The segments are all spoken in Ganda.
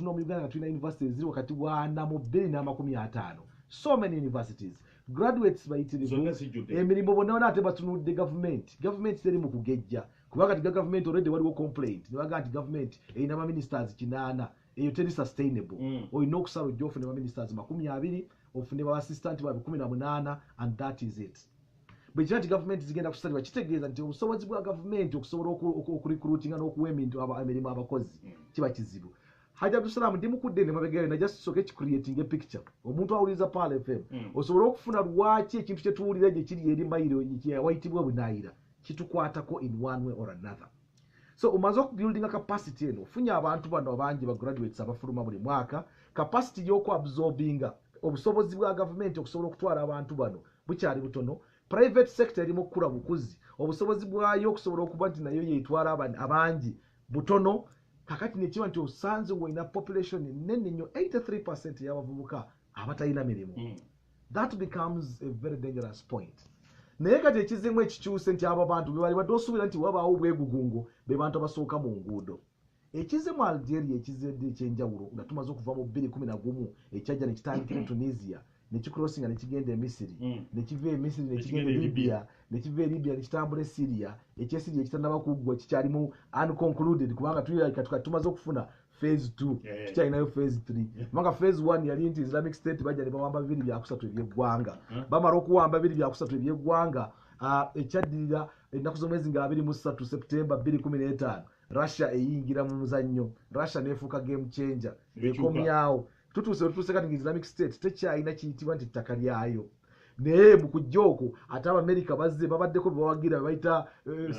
Mu Uganda nga tulina universities ziri wakati wa 42 na 50. So many universities, graduates bayitirivu. Zonna zijjudde. Emirimu bonna bonna, ate batunudde gavumenti. Gavumenti teri mu kugejja, kubanga ti gavumenti already waliwo complaint ne bagamba nti gavumenti erina baministers 8, eyo teri sustainable. Olina okusala ojja ofune baministers 20, ofune baassistant babe 18, and that is it. Bwe kiba nti gavumenti zigenda kusalibwa, kitegeeza nti obusobozi bwa gavumenti okusobola okurecruitinga n'okuwa emirimu abakozi kiba kizibu. Haji Abdusalamu, ndi mukudde ne mabegayo najja sooke kicreating a picture omuntu awuliriza Pearl FM osobole okufuna lwaki ekintu kye tuwulira gye kiri eri mayiro wayitibwa bunaayira kitukwatako in one way or another. So omaze okubuildinga capacity eno, ofunye abantu bano abangi ba graduates abafuluma buli mwaka, capacity y'okuabsorbinga, obusobozi bwa gavumenti okusobola okutwala abantu bano bukyali butono. Private sector erimu okukula bukuzi, obusobozi bwayo okusobola okuba nti nayo yetwala abangi butono. Kakati nekiba nti osanze ng'olina population nene nnyo, 83% y'abavubuka abatalina mirimu. That becomes a very dangerous point. Naye kati ekizimu ekikyuse nti abo abantu bebali badde osuubira nti wabaawo obwegugungo, be bantu abasooka mu nguudo. Ekizimu Algeria ekizedde ekyenjawulo nga tumaze okuva mu 211, ekyajja ne kitandikira e Tunisia, ne kicrossinga ne kigenda e Misiri, ne kiva e Misiri ne kigenda e Libya, ne kiva e Libya ne kitambula e Syria. Ekyesiria ekitannaba kuggwa, kikyalimu unconcluded, kubanga tulirabika tumaze okufuna phase 2. Tukyalinayo phase 3, kubanga phase 1 yali nti Islamic State bajja ne bawamba 2/3 ebyeggwanga. Bamala okuwamba 2/3 ebyeggwanga, ekyaddirira ennaku z'omwezi nga 23 September 2015, Russia eyingira mu muzannyo. Russia nefuuka game changer. Ekyuka. Ekomyawo tutuuse kati nga Islamic State tekyalina kiyitibwa nti ttaka lyayo. Naye mu kujja okwo ate Abamerika bazze babaddeko bebawagira bebayita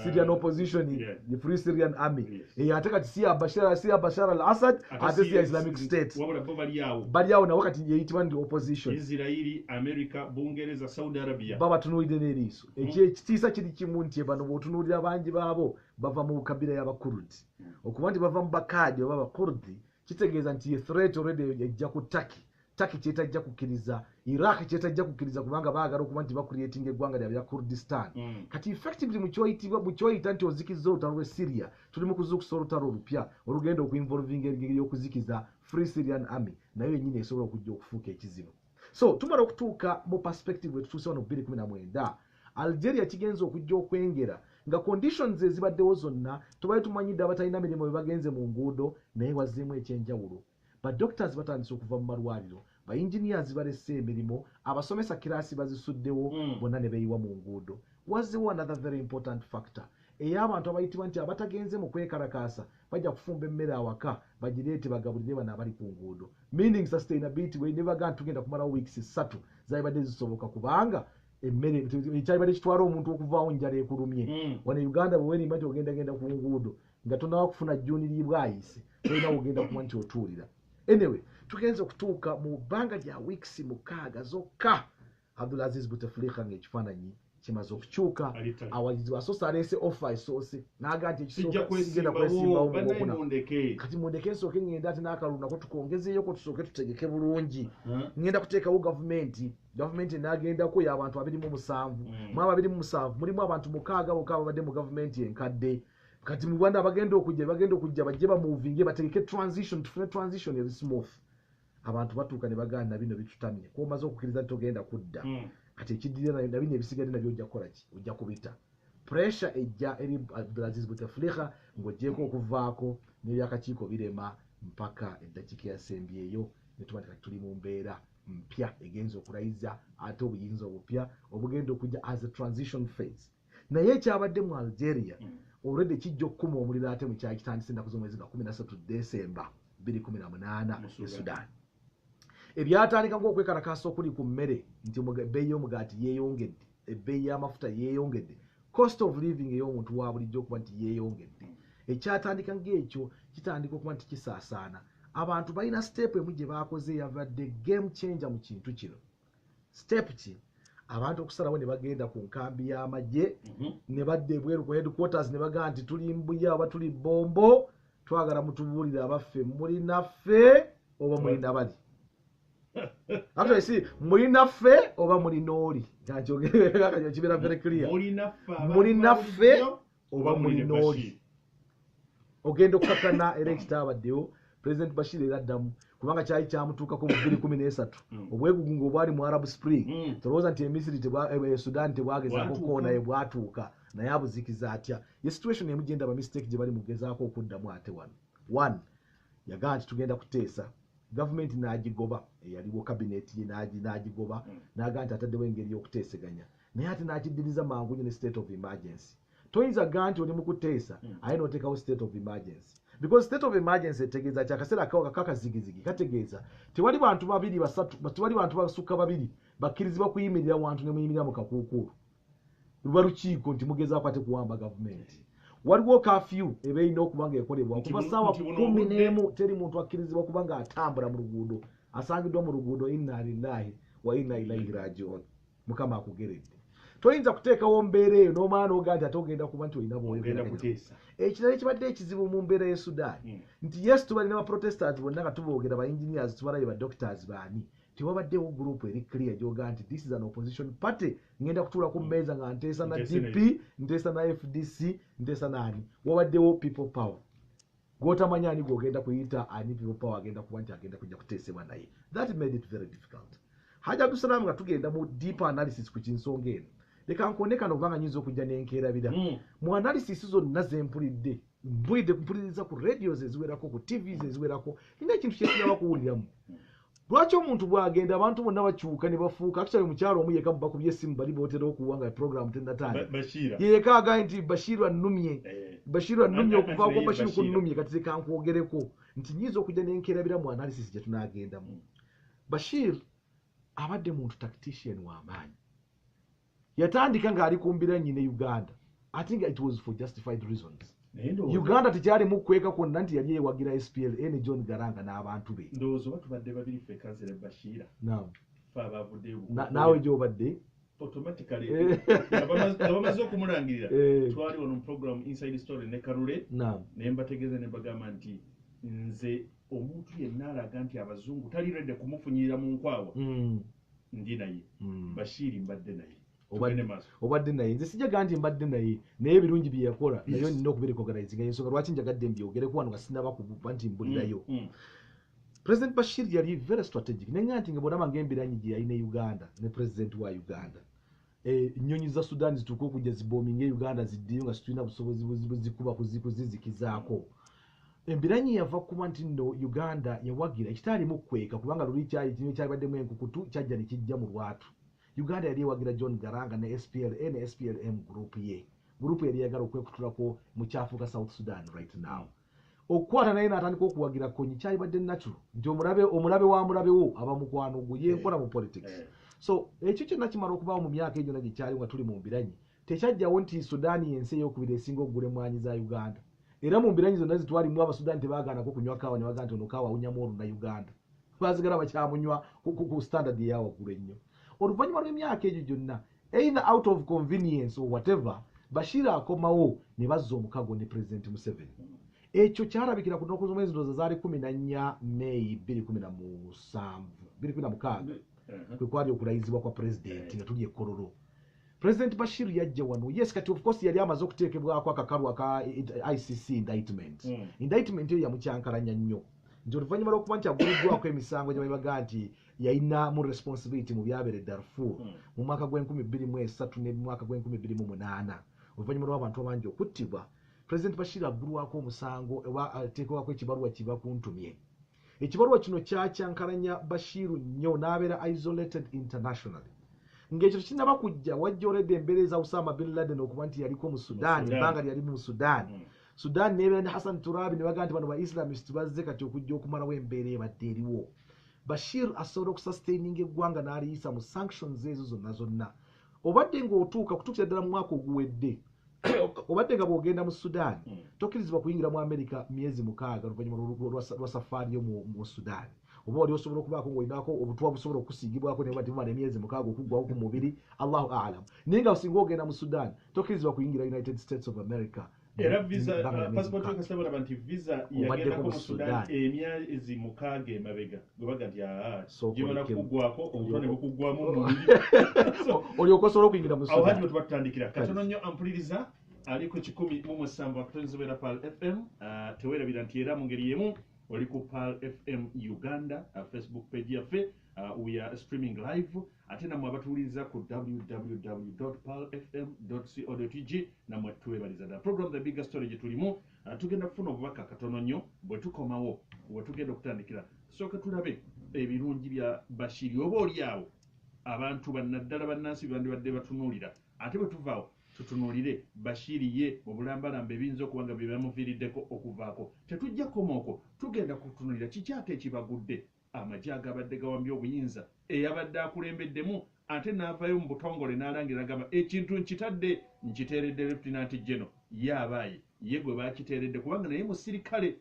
Syrian opposition, the Free Syrian Army. Eyo ate kati si ya Bashar al Assad, ate si ya Islamic State. Wabula bo bali awo. Bali awo nabo, kati yeyitibwa nti opposition. Isirairi, America, Bungereza, Saudi Arabia. Babatunuulidde n'eriiso. Ekitiisa kiri kimu nti bano bw'otunuulira bangi baabo bava mu kabira y'Abakurdi. Okuba nti bava mu Bakaadi oba Abakurdi kitegeeza nti ye threat already ejja ku Turkey. Turkey kyetajja kukkiriza, Iraq kyetajja kukkiriza, kubanga baagala okuba nti bacreatinga eggwanga lyabwe lya Kurdistan. Kati effectively mu kyoyita nti ozikiza olutalo lw'e Syria, tuli mu kuzuukusa olutalo olupya olugenda okuinvolvinga engeri y'okuzikiza Free Syrian Army, nayo yennyini esobola okujja okufuuka ekizibu. So tumala okutuuka mu perspective wetutuuse wano 2019, Algeria kigenza okujja okwengera nga conditions ezibaddewo zonna tubadde tumanyidde abatalina mirimu bwe bagenze mu nguudo. Naye wazzeemu ekyenjawulo: badoctors batandise okuva mu malwaliro, baengineers balese emirimu, abasomesa kiraasi bazisuddewo, bonna ne beeyiwa mu nguudo. Wazzewo another very important factor ey'abantu abayitibwa nti abatagenze mu kwekalakaasa bajja kufumba emmere awaka bagireete bagabulire bano abali ku nguudo, meaning sustainability. Bwe ne bagaa nti tugenda kumalawo weeks 3, zalibadde zisoboka, kubanga emmere ekyalibadde kitwala omuntu okuvaawo njala ekulumye. Wano e Uganda bwe weerimba nti ogendagenda ku nguudo nga tonaba kufuna jjuuni lyibwayise, tolina wogenda kuba nti otuulira. Anyway, tugenza okutuuka mu bbanga lya weeks 6 zokka, Abdulaziz Buteflika ng'ekifaananyi kimaze okukyuka. Alitali. Awagizi asoose aleese offer esoose n'agaa nti sijja ekisooka sigenda kwesimbawo. kwesimbawo mu Bannaye, gwokuna. Mundeke. Kati mundeke nsooke ŋŋenda ate n'akalulu nako tukongezeeyoko, tusooke tutegeke bulungi. Ŋŋenda kuteekawo gavumenti. Gavumenti enaagendako y'abantu 27. Mu abo 27 mulimu abantu 6 bokka ababadde mu gavumenti enkadde. Kati mu Rwanda abagenda okujja, bagenda okujja bajje bamovinge, bategeke transition, tufune transition eri smooth. Abantu batuuka ne bagaana, bino bitutamye, kuba omaze okukkiriza nti togenda kudda. Kati ekiddirira na bino ebisigadde nabyo ojja kukola ki? Ojja kubita. Pressure ejja eri Abdulaziz Buteflika ng'oggyeko okuvaako n'ebyakakiiko birema mpaka eddakiika eyasembyeyo ne tuba nti kati tuli mu mbeera mpya egenza okulayiza ate obuyinza obupya obugenda okujja as a transition phase. Naye ekyabadde mu Algeria already kijja okukuma omuliro ate mu kyali kitandise ennaku z'omwezi nga 13 Desemba 2018 Mu e Sudan. Sudan. Ebyatandika ng'okwekalakaasa okuli ku mmere, nti ebbeeyi y'omugaati yeeyongedde, ebbeeyi y'amafuta yeeyongedde, cost of living ey'omuntu wa bulijjo okuba nti yeeyongedde, ekyatandika ng'ekyo kitandika okuba nti kisaasaana. Abantu balina step emu gye baakoze eyabadde game changer mu kintu kino. Step ki? Abantu okusalawo ne bagenda ku nkambi y'amagye ne badda ebweru ku headquarters ne bagamba nti tuli Mbuya oba tuli Bombo, twagala mutubuulire abaffe, muli naffe oba mulina bali? Actually, si muli naffe oba muli nooli, kibeera very clear. Mulinaffe abantu Muli naffe bulijjo, oba muli ne nooli? Bashir. Ogenda okukakana era ekitabaddewo. President Bashir era addamu, kubanga kyali kyamutuukako mu 2013 obwegugungo obwali mu Arab Spring. Tolowooza nti Emisiri, Sudan tebwagezaako koona, bwatuuka naye abuzikiza atya? Ye situation emu gye ndaba mistake gye bali mugezaako okuddamu ate wano. One, yagamba nti tugenda kuteesa, gavumenti n'agigoba, eyaliwo cabinet ye n'agigoba, n'agamba nti ataddewo engeri y'okuteeseganya, naye ate n'akiddiriza mangu nnyo ne state of emergency. Toyinza gaa nti oli mu kuteesa aye n'oteekawo state of emergency, because state of emergency etegeeza ki? Akaseera kakazigizigi kategeeza tewali bantu babiri, basatu, tewali bantu basukka babiri bakkirizibwa kuyimirira wantu ne muyimirira mu kakuukuulu, luba lukiiko nti mugezaako ate kuwamba gavumenti. Waliwo kafyu eba erina okuba nga ekolebwa kuva ssaawa 11, teri muntu akkirizibwa kuba nga atambula mu luguudo. Asangiddwa mu luguudo, inna lillahi wa inna ilaihi rajiun, Mukama akugeredde. Toyinza kuteekawo mbeera eyo n'omala n'ogaa nti ate ogenda kuba nti olina bwoyogera. Ekirala ekibadde ekizibu mu mbeera y'e Sudan nti yes, tubalina ba protesters bonna nga tuboogera, ba engineers tubalabe, ba doctors, baani, tewabaddewo group eri clear gyogaa nti this is an opposition party, ngenda kutuula ku mmeeza nga nteesa na DP, nteesa na FDC, nteesa naani. Wabaddewo People Power, gwotamanya ani gwogenda kuyita ani People Power agenda kuba nti agenda kujja kuteesebwa naye. That made it very difficult. Haji Abdusalamu, nga tugenda mu deeper analysis ku kinsonga eno, leka nkone kano kubanga nyinza okujja nenkeerabira. Mu analysis zonna zempulidde, mpulidde mpuliriza ku radios eziwerako, ku TVs eziwerako, nina ekintu kyesinaba kuwuliramu. Lwaki omuntu bw'agenda abantu bonna bakyuka ne bafuuka? Actually, omukyalo omu yeka bakubye essimu, bali bootera okuwa nga program tennatandika, yeka agambye nti Bashiru annumye, Bashiru annumye, okuvaako Bashiru kunnumye. Kati leka nkwogereko nti nyinza okujja nenkeerabira mu analysis gye tunaagendamu. Bashir abadde muntu tactician w'amaanyi. Yatandika ng'ali ku mbiranye ne Uganda, ate nga it was for justified reasons. Uganda tekyalimu kweka kwonna nti yali ewagira SPLA ne John Garanga n'abantu be. Ndowooza oba tubadde babiri ffekka, nze ne Bashira. Fe abavuddeyo. Naawe gy'obadde. Automatically nga bamaze okumulangirira, twali wano mu program Inside Story ne Kalule, ne mbategeeza ne mbagamba nti nze omuntu yenna alaga nti abazungu tali ready kumufunyirira mu nkwawa, ndi naye. Bashiri mbadde naye. Obadde naye. Nze sijaga nti mbadde naye, naye ebirungi bye yakola naye nina okubirecognizinga. Ensonga lwaki njagadde mbyogereko wano nga sinaba kuba nti mbulirayo, President Bashir yali very strategic, nenga nti nga bw'olaba ng'embiranyi gye yalina e Uganda ne president wa Uganda, ennyonyi za Sudan zituuke okujja zibombinga e Uganda, ziddeyo nga situlina busobozi buzikuba kuzizikizaako. Embiranyi yava kuba nti nno Uganda yawagira ekitaalimu kukweka, kubanga luli kyali kino kyalibaddemu enkukutu, kyajja ne kijja mu lwatu. Uganda yali ewagira John Garanga ne SPLA ne SPLM group ye, group yali eyagala okwekutulako mu kyafuuka South Sudan right now. Okukwata naye n'atandika okuwagira Konyi kyalibadde natural nti omulabe, omulabe wa mulabewo aba mukwano gwo, yenkola mu politics. So ekyo kyonna kimala okubaawo mu myaka egyo gye kyali nga tuli mu mbiranyi, tekyajjawo nti Sudaani yensi eyokubiri esinga okugula emmwanyi za Uganda. Era mu mbiranyi zonna zitwalimu, Abasudaani tebaagaanako kunywa kaawa ne bagaa nti ono kaawa awunyamu oluna Uganda, basigala bakyamunywa ku standard eyawaggulu ennyo. Oluvannyuma lw'emyaka egyo gyonna, either out of convenience or whatever, Bashir akomawo ne bazza omukago ne President Museveni. Ekyo kyalabikira ku nnaku z'omwezi, ndowooza zaali 14 Meeyi 2017, 2016, kwe kwali okulayizibwa kwa pulezidenti nga tuli e Kololo. President Bashir yajja wano. Yes, kati of course yali amaze okuteekebwako akakalu aka ICC indictment. Indictment eyo yamukyankalanya nnyo, nti oluvannyuma lw'okuba nti aguliddwako emisango gye babaga nti yalinamu responsibility mu byabeera e Darfur mu mwaka gw'e2003 ne mu mwaka gw'e2008, oluvannyuma lw'abantu abangi okuttibwa, President Bashir aggulwako omusango oba ateekebwako ekibaluwa kiba kuntumye. Ekibaluwa kino kyakyankalanya Bashiru nnyo n'abeera isolated internationally. Ng'ekyo tekinnaba kujja, wajja olredde embeera eza Usama bin Laden okuba nti yaliko mu Sudan, Sudan. Ebbanga lyali mu Sudan. Sudan nebeera ne Hassan Turabi, ne bagamba nti bano ba Islamist bazze kati okujja okumalawo embeera ebadde eriwo. Bashir asobola okusustaininga eggwanga n'aliyisa mu sanctions ezo zonna zonna. Obadde ng'otuuka kutuukira ddala mu mwaka oguwedde, obadde nga bw'ogenda mu Sudan, tokkirizibwa kuyingira mu America myezi 6 oluvannyuma lwa safaari yo mu Sudan. Oba wali osobola okubaako ng'olinako obutwa busobola okusiigibwako, naye bati bumala emyezi 6 okuggwawo ku mubiri, Allahu alam. Naye nga singa ogenda mu Sudan, tokkirizibwa kuyingira United States of America. Era visa, Ebbanga lya myezi passport 6. Kasita balaba nti visa Obaddeko yagendako mu mu Sudan Sudan. emyezi 6 emabega, gwe baga nti aa, Sooka gimala olekemu. kuggwako obutwa ne bukuggwamu mu mubiri. Olyoka osobola okuyingira mu Awo haji Sudan. we tuba tutandikira katono nnyo. Ampuliriza aliko 107.7 Pearl FM. Teweerabira nti era mu ngeri y'emu Oli ku Pearl FM Uganda, Facebook page yaffe. We are streaming live. Ate namwe abatuwuliriza ku www.pearlfm.co.ug, namwe tuwebaliza ddala. Program The Bigger Story gye tulimu. Tugenda kufuna obubaka katono nnyo. Bwe tukomawo, we tugenda okutandikira, tusooke tulabe ebirungi bya Bashiri, oba oli awo abantu bannaddala bannansi bandibadde batunuulira. Ate bwe tuvaawo, tutunuulire Bashiri ye mu bulambalamba, ebiyinza okuba nga bye bamuviiriddeko okuvaako. Tetujja kukoma okwo, tugenda kutunuulira kiki ate ekibagudde amagye agabadde gawambye obuyinza, eyabadde akulembeddemu ate n'avaayo mu butongole n'alangira agamba ekintu nkitadde, nkiteeredde Lieutenant General. Ye abaaye ye gwe bakiteeredde, kubanga naye musirikale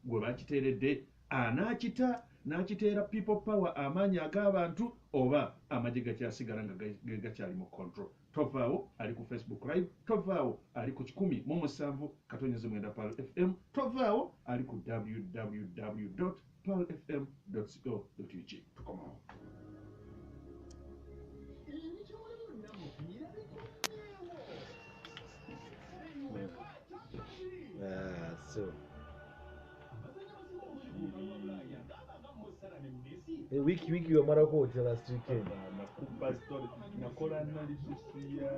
gwe bakiteeredde, anaakita n'akiteera People Power, amaanyi ag'abantu, oba amagye gakyasigala nga gakyali mu control? Tovaawo, ali ku Facebook Live. Tovaawo, ali ku 107.9 Pearl FM. Tovaawo, ali ku www.pearlfm.co.ug. Tukomawo. Ah, so wiki wamalako otya last weekend? Nakuba story, nakola analysis ya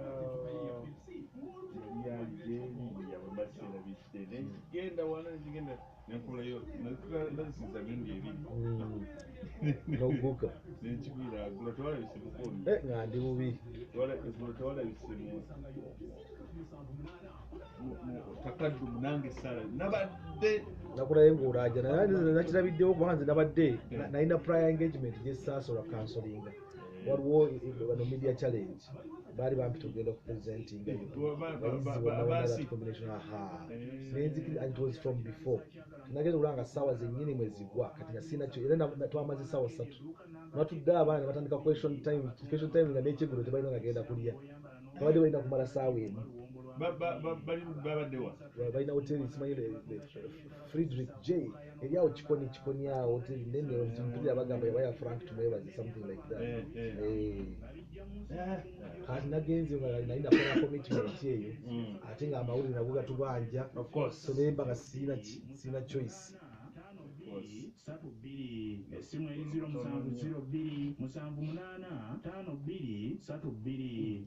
yali Algeria, bwe negenda wana, negenda nenkolayo analysis za mirundi ebiri. N'ogguka. Nenkibwira gulo tewalabise mukono. Eh, nga ndi bubi. Gulo tewalabise mu takaddumu nange sala nabadde. Nakulaye ng'olaaja, naye nze nakirabiddewo, kubanga nze nabadde nalina prior engagement gye saasobola cancelinga. Waliwo bano media challenge, baali bampita okugenda okupresentinga abayizi bonna bonna, that combination. Aha, nenzikiri, and it was from before. Nagenda okulaba nga ssaawa zennyini mwe zigwa kati nga sirina kyo, era twamaze ssaawa 3 natudde, abaana ne batandika question time, question time, nga n'ekyeggulo tebalina nga genda kulya, babadde balina kumala ssaawa 1. Bali babaddewa? Balina hoteri, simanyi Frederick J eri awo Kikoni, Kikoni awo, hoteri nene mpulira bagamba yaba ya Frank Tumwebaze, something like that. Eh. Eh, kati nagenze nga nali nakola commitment eyo, ate nga amawulire nago gatubanja. Of course. So nemba nga sirina choice. 32, essimu eri 0702785232.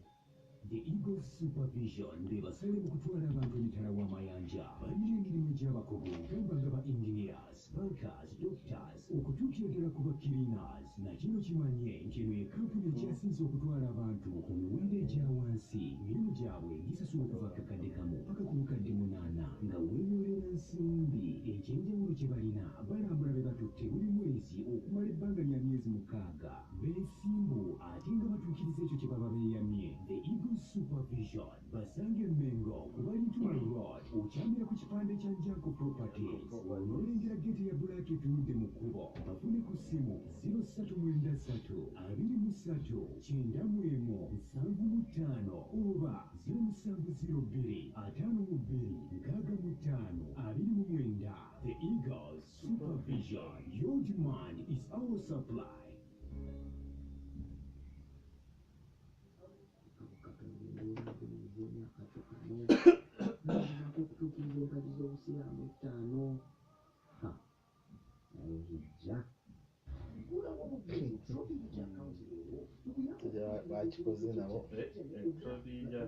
The Eagles Supervision be basale mu kutwala abantu emitala w'amayanja. Balina emirimu egy'abakugu, gamba nga ba engineers, bankers, doctors, okutuukira ddala ku ba cleaners. Na kino kimanye nti eno ye kampuni ekyasinze okutwala abantu ku miwendo egya wansi. Emirimu gyabwe gisasula okuva 1,000 paka ku 800 nga weeyoolera nsimbi. Ekyenjawulo kye balina, balambula be batutte buli mwezi okumala ebbanga lya myezi 6. Beesimbu ate nga batuukiriza ekyo kye baba beeyamye. The Eagles Supervision basange Mengo ku Balintuma Road, okyamira ku kipande kya Njanko Properties, onoolengera gate ya black etunudde mu kkubo. Bafune ku ssimu 0393 23 91 75 oba 0702 52 65 29. The Eagles Supervision, your demand is our supply. Emyaka kano nagezaako okutuukiriza empagi z'obusiraamu etaano. Ha, naye hijja. Bakikoze nabo.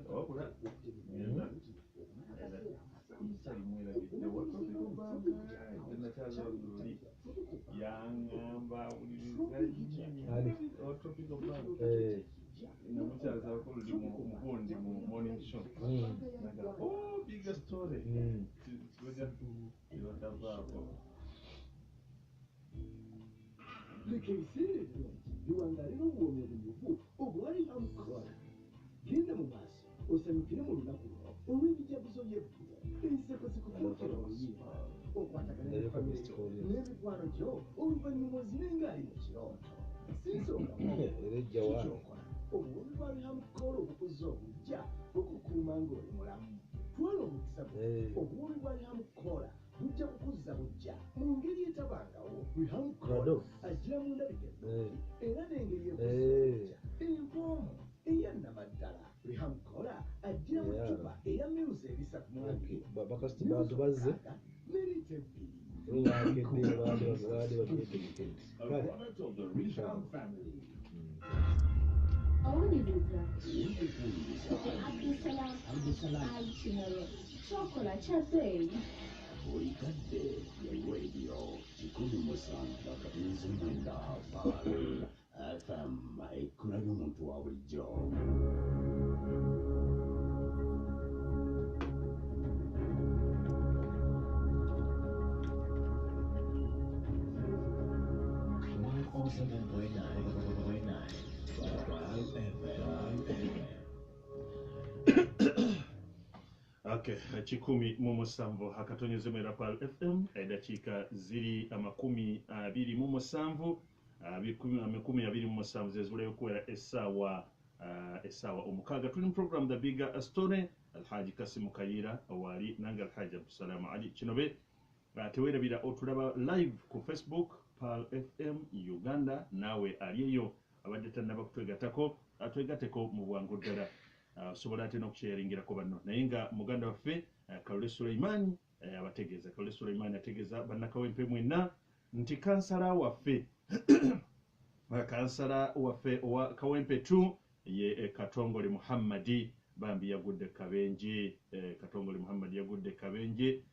Wabula mwerabidde wa Tropical Bank nakyaza luli yaŋŋamba awuliriza. Ani? Owa Tropical Bank. Eh, namukyazaako luli mugundi mu morning show. Nagamba, oh, bigger story. Kibaga batavaako. Leka ebiseera ebirungi biwangaale n'obuwoomi obunyuvu obwali amukola. Genda mu maaso osanyukire mu lunaku luno olw'ebijaguzo by'eggulo. Enseko zikufuukira oluyimba, okwatagana ne Ndabika famire missed call, yes. n'emikwano gyo, oluvannyuma ozine ng'ali mu kirooto. Si nsonga Era ejja wa? kikyokola. Obuwoomi bwa Rihamukola obukuza obujja bukukuuma ng'oli mulamu. Twala omukisa guno. Eh. Obuwoomi bwa Rihamukola bujja kukuzza bujja mu ngeri etabangawo. Rihamukola Rado. ajjira mu ndabika Eh. era n'engeri Eh. empoomu eyannamaddala. Rihamukola ajjira mu Yeah. ccupa eya mils ebisatu mu Okay. abiri Bakasitoma, bantu bazze. ne lita 2. Chokola kya bbeeyi. Buli kadde ya radio 107.9 Pearl FM, ekkula ly'omuntu wa bulijjo. Okay, 17 akatonyeze mwera Pearl FM, eddakiika ziri 27, 27 zezibulayo okuwera essaawa 6. Tuli mu program The Bigger Story. Alhaji Kasimu Kayira awali nange Alhaji Abdusalamu Ali Kinobe. Teweerabira otulaba live ku Facebook Pearl FM Uganda, naawe ali eyo abadde tannaba kutwegattako atwegatteko mu bwangu ddala. Osobola ate n'okusharingirako banno, naye nga muganda waffe Kalule Suleimani abategeeza. Kalule Suleimani ategeeza bannakawempe mwenna nti kansala waffe owa Kawempe 2 ye Katongole Muhammadi bambi yagudde kabenje. Katongole Muhammadi yagudde kabenje,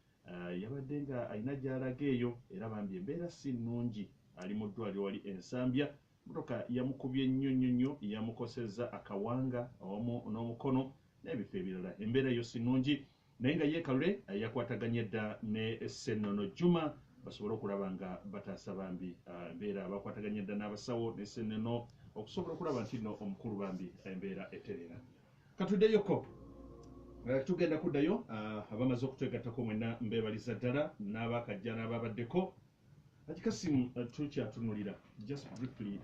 yabadde nga alina gy'alaga eyo, era bambi embeera si nnungi, ali mu ddwaliro wali Ensambya. Motoka yamukubye nnyo nnyo nnyo, yamukosezza akawanga awamu n'omukono n'ebifo ebirala. Embeera yo si nnungi, naye nga ye Kalule yakwataganye dda ne Ssennono Juma basobole okulaba nga bataasa bambi. Embeera bakwataganye dda n'abasawo ne Ssennono okusobola okulaba nti nno omukulu bambi embeera eterera. Katuddeyoko, tugenda kuddayo. Abamaze okutwegattako mwenna mbeebaliza ddala, n'abakajja n'ababaddeko. Haji Kasimu, tukyatunulira just briefly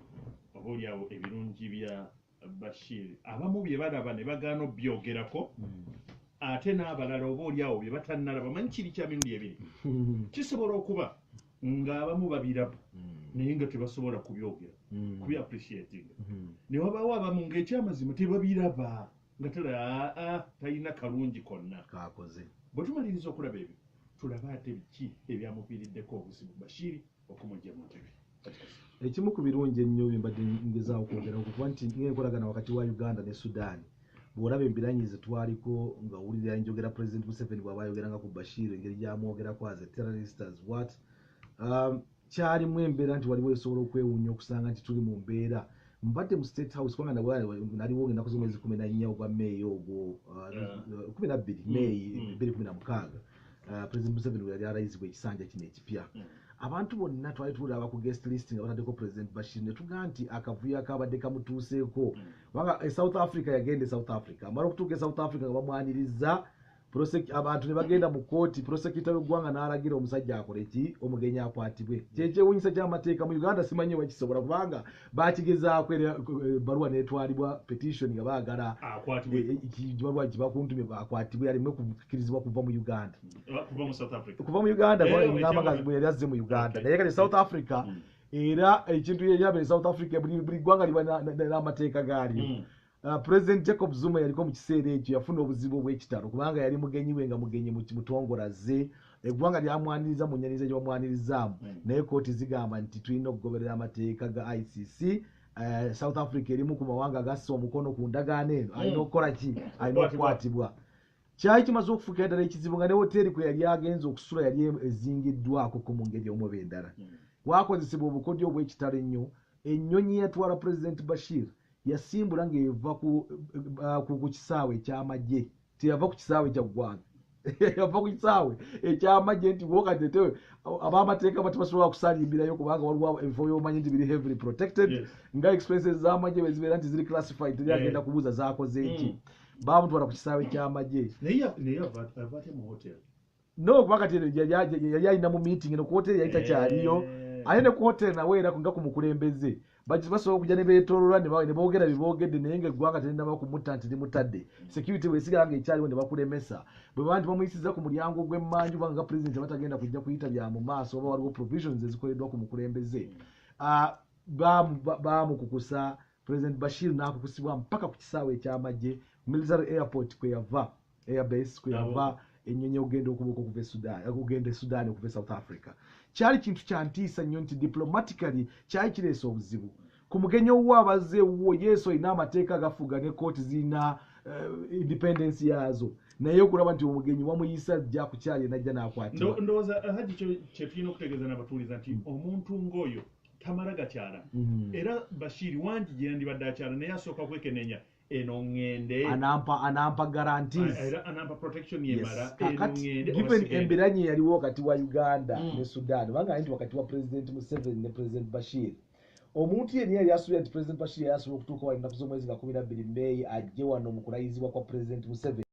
oba oliawo ebirungi bya Bashir, abamu bye balaba ne bagaana obyogerako, ate n'abalala oba oliawo bye batannalaba. Manyi kiri kya mirundi ebiri, kisobola okuba ng'abamu babiraba naye nga tebasobola kubyogera, kubi appreciating. Ne wabaawo abamu ng'ekyamazima tebabiraba, nga tala talina kalungi konna kakoze. Bwe tumaliriza okulaba ebyo, tulabe ate biki ebyamuviiriddeko obuzibu Bashir okumujja mu ntebe. Ekimu ku birungi ennyo bye mbadde ngezaawo okwogera okuba nti ng'enkolagana wakati wa Uganda ne Sudan, bw'olaba embiranyi ze twaliko nga owulira njogera President Museveni bw'aba ayogeranga ku Bashir, engeri gy'amwogerako as a terrorist, as what, kyalimu embeera nti waliwo esobola okwewuunya okusanga nti tuli mu mbeera. Mbadde mu State House kubanga naliwo ng'ennaku z'omwezi 14 ogwa May ogwo 12 May 2016, President Museveni bwe yali alayizibwa ekisanja kino ekipya. Abantu bonna twali tulaba ku guest list nga bataddeko President Bashir, ne tugamba nti akavuyo akabadde kamutuuseeko, kubanga e South Africa yagenda e South Africa, amala okutuuka e South Africa nga bamwaniriza, abantu ne bagenda mu kooti, prosecutor w'eggwanga n'alagira omusajja akole ki, omugenyi akwatibwe. Kyekyewuunyisa ky'amateeka mu Uganda simanyi bakisobola, kubanga bakigezaako era ebbaluwa n'etwalibwa petition nga baagala ekibaluwa kibakuntumye akwatibwe aleme kukkirizibwa kuva mu Uganda, kuva kuva mu Uganda ng'amagazi bwe yali azze mu Uganda. Naye kati South Africa, era ekintu ekyabere South Africa, buli ggwanga liba n'amateeka gaalyo. President Jacob Zuma yaliko mu kiseera ekyo yafuna obuzibu obw'ekitalo, kubanga yali mugenyi we nga mugenyi mutongolaze, eggwanga lyamwaniriza mu nnyaniza gye bamwanirizaamu, naye kooti zigamba nti tulina okugoberera amateeka ga ICC. South Africa erimu ku mawanga agassa omukono ku ndagaano eno, alina okukola ki? Alina okukwatibwa. Kyali kimaze okufuukira ddala ekizibu nga ne woteeri kwe yali agenze okusula yali ezingiddwako ko mu ngeri omu oba endala. Wakozesebwa obukodyo obw'ekitalo ennyo. Ennyonyi yatwala President Bashir yasimbula ng'eva ku kisaawe eky'amagye, teyava ku kisaawe kya ggwanga, yava ku kisaawe eky'amagye nti wokati tewe ab'amateeka tebasobola kusalimbirayo, kubanga waliwo ebifo by'omanyi nti biri heavily protected, nga expenses z'amagye bwe zibeera nti ziri classified, teri agenda kubuuza zaakoze eki. Baamutwala ku kisaawe ky'amagye. Naye ava ate mu hotel? No, kuba kati yali alina mu meeting eno ku hotel yali takyaliyo, ate ne ku hotel nawe era nga ku mukulembeze basobola okujja ne beetooloola ne boogera bye boogedde, naye ng'eggwanga terinaba kumutta nti limutadde. Security bw'esigala ng'ekyaliwo ne bakulemesa, bwe baba nti bamuyisizza ku mulyango gw'emmanju, kubanga nga president batagenda kujja kuyita bya mu maaso, oba waliwo provisions ezikoleddwa ku mukulembeze. Baamukukusa President Bashir n'akukusibwa mpaka ku kisaawe eky'amagye, military airport kwe yava, airbase kwe yava ennyonyi okugenda okubuuka okuva e Sudan, okugenda e Sudan okuva e South Africa. Kyali kintu kya ntiisa nnyo nti diplomatically kyali kireese obuzibu ku mugenyi owuwo abazze ewuwo. Yesu, olina amateeka agafuga ne kooti zirina independence yaazo, naye okulaba nti omugenyi wamuyisa ajja kukyali najja n'akwatibwa. Ndowooza, Haji, kye tulina okutegeeza n'abatuuliza nti omuntu ng'oyo tamala gakyala. Era Bashiri wangi gye yandibadde akyala, naye asooka kwekenenya eno ŋŋende anampa guarantees? Era anampa protection yemala? Eno Kakati ŋŋende oba given sigende? embiranye yaliwo wakati wa Uganda ne Sudan, obanga nti wakati wa President Museveni ne President Bashir, omuntu yenna yali asuubira nti President Bashir yali asobola okutuuka wano ennaku z'omwezi nga 12 Meeyi, ajje wano mu kulayizibwa kwa President Museveni.